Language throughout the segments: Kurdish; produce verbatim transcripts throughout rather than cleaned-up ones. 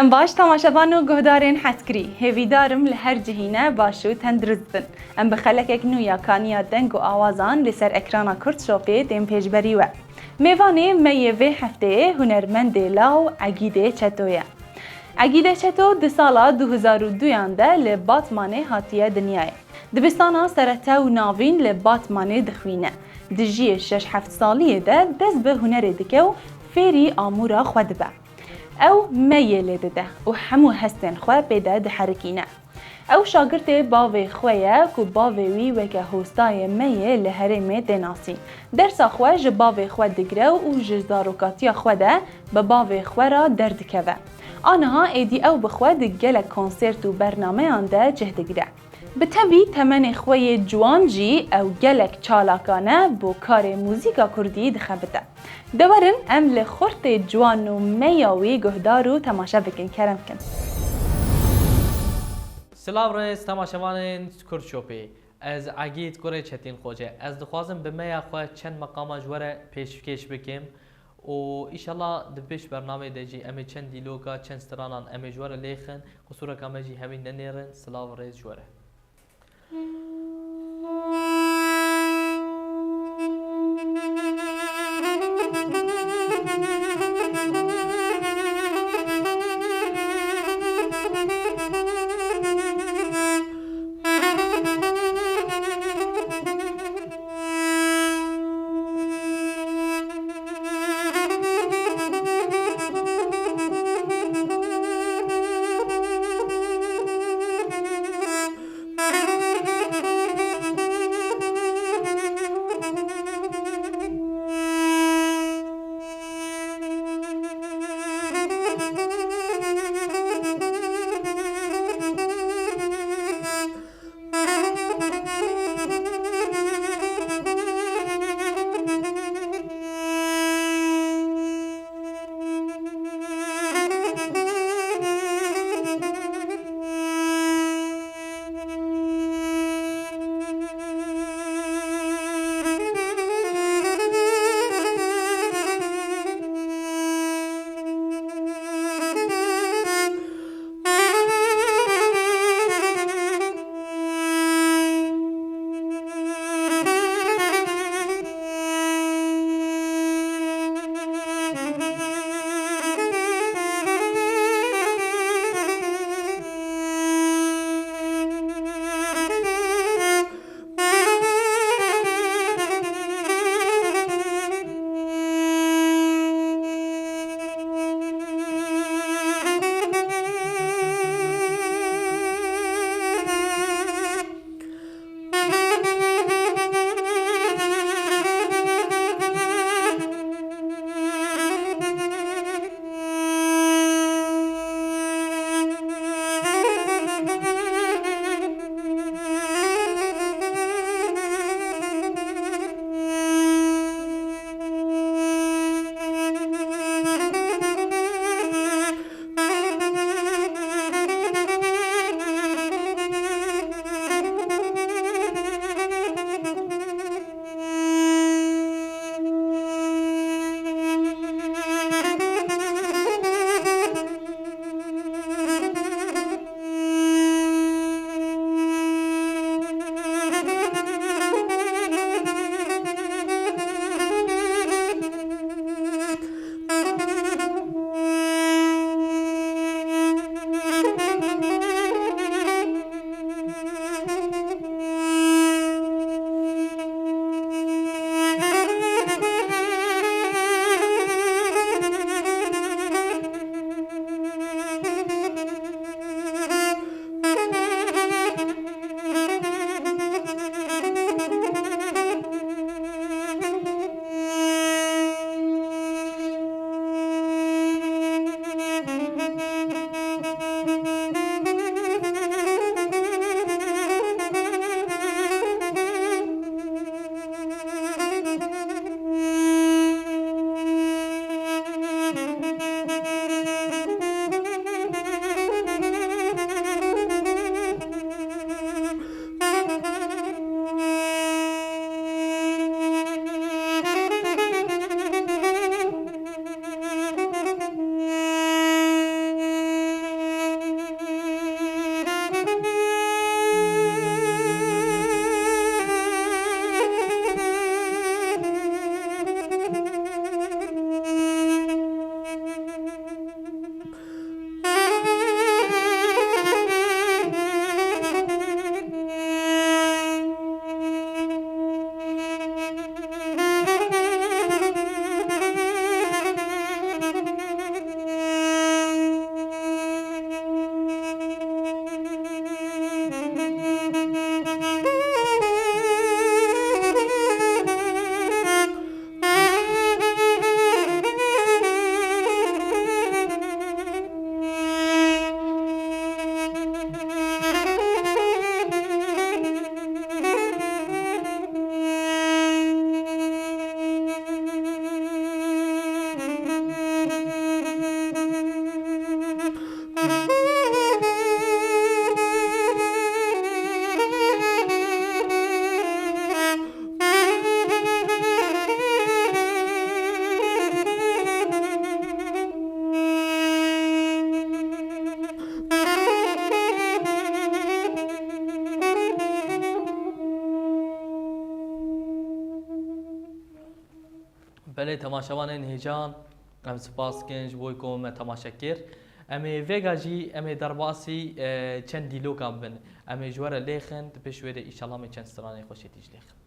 Em baş temaşevan û guhdarên hezkirî, hêvîdar im li her cihî ne baş û tendurist bin. Em bi xelekek nû ya kaniya deng û awazan li ser ekrana Kurd Shopê tên pêşberî we. Mêvanê me yê vê hefteyê hunermendê law Egîdê Çeto ye. Egîdê Çeto di sala du hezar û duyan de li Batmanê hatiye dinyayê. Dibistana serete û navîn li Batmanê dixwîne. Di jiyê şeş heft saliyê de dest bi hunerê dike û fêrî amûra xwe dibe. Ew meyê lê dide û hemû hestên xwe pê de diherikîne. Ew şagirtê bavê xwe ye ku bavê wî weke hostayê meyê li herêmê tê nasîn. Dersa xwe ji bavê xwe digire û ji zarokatiya xwe de bi bavê xwe re derdikeve. Aniha êdî ew bi xwe di gelek konsert û bernameyan de cih digire. Bi tevî temenê xwe yê ciwan jî ew gelek çalakane bo karê muzîka kurdî dixebite. De werin em li xurtê ciwan û meya wî guhdar û temaşe bikin. Kerem bikin. Silav rêz temaşevanên Kurd Shopê. Ez Egîd kurê Çetîn Xoce. Ez dixwazim bi meya xwe çend meqama ji we re pêşkêş bikim. Û îşallah di pêş bernameyê de jî em ê çend dîloka, çend stranan em ê ji we re lêxin. Qisûreka me jî hemî nenêrin. Silav rêz ji we re. Belê temaşevanên hêjan, em spas dikin ji bo ku me temaşe kir. Em ê vêga jî, em ê derbasî, e, çend dîlokan bin. Em ê ji we re lêxin, di pêş wê de îşallah em ê çend stranên xweşêtî jî lêxin.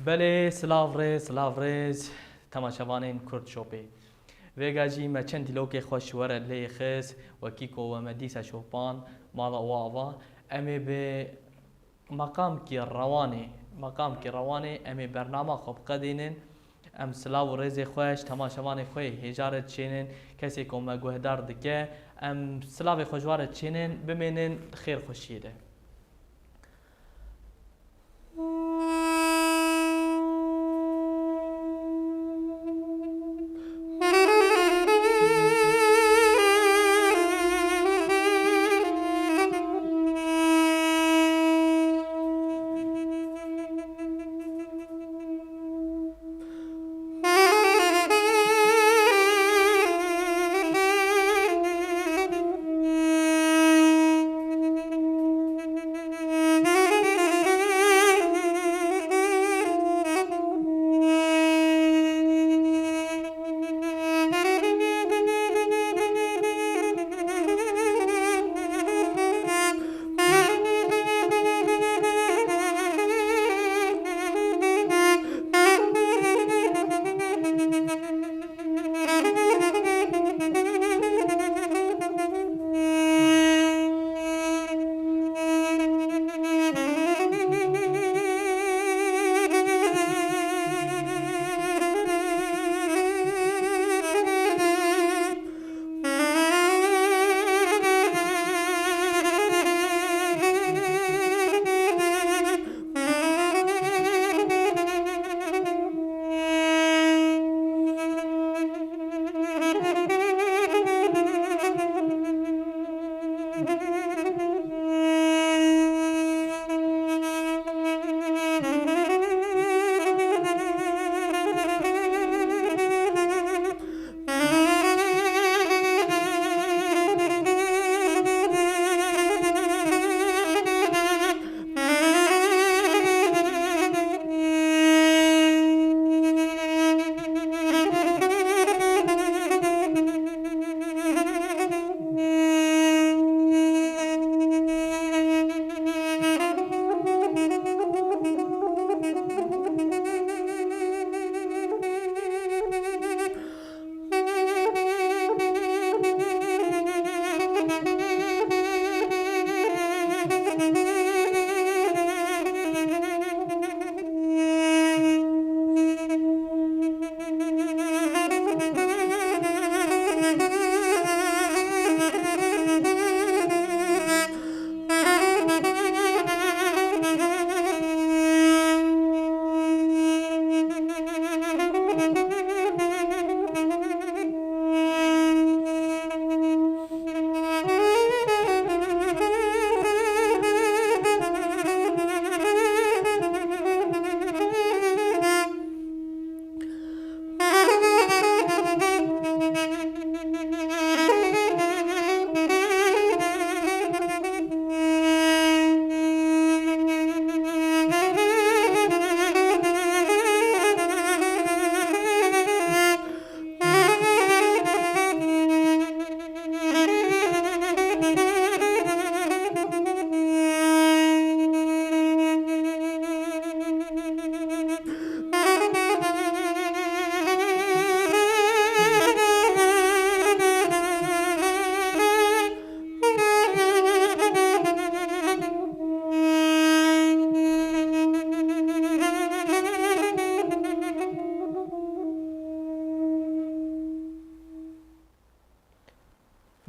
Belê, silav rêz, silav rêz, temaşevanên Kurd Shopê. Vêga jî me çend dîlokê xweş ji we re lê xist, wekî ku we me dîsa şopan, mala û ava. Em ê bi meqamkî rewanê, meqamkî rewanê em ê bernama xwe biqedînin. Em silav û rêzê xwe ji temaşevanê xwe yê hêja re diçênin, kesê ku me guhdar dike. Em silavê xwe ji wan re diçênin, bimênin di xêr xweşiyê de.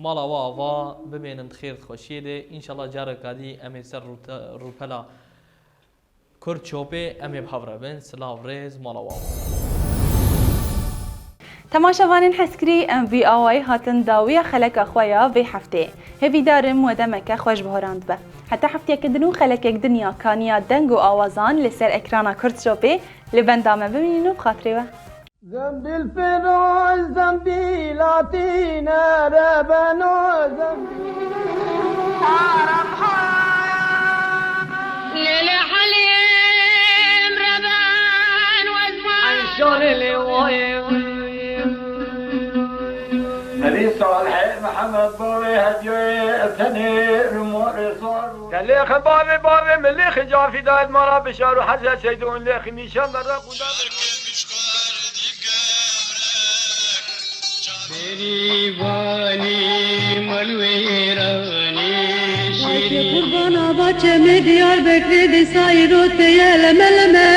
Mala we ava, bimênin di xêr di xweşiyê de. Înşallah careka dî em ê ser rûte-, rûpela Kurd Çopê em ê bi hev re bin. Silav, rêz, mala we ava. Temaşevanên hezkirî, em vî awayî hatin dawiya xeleka xwe ya vê hefteyê. Hêvîdarim we demeke xweş bi horan dibe. Heta hefteyeke din û xelekek din ya kaniya deng û awazan li ser ekrana Kurd Çopê li benda me bimînin û bi xatirê we. Zembîl firoz, zembîla tîne rebeno, zembîl. Lê lê Helîm reben wezman. Eyşanê lê wayê. Melî Salihê Mihemed Bavê Hediyê Esenê Rumarê Sar. Gelê xebarê barê milê xicafî dayet mara bişar û hezret seydon lê xinîşan berre quda. Bêrîvanî melwêranî şîrî. Qurbana baçemê Diyarbekirê dîsa îro teye leme leme.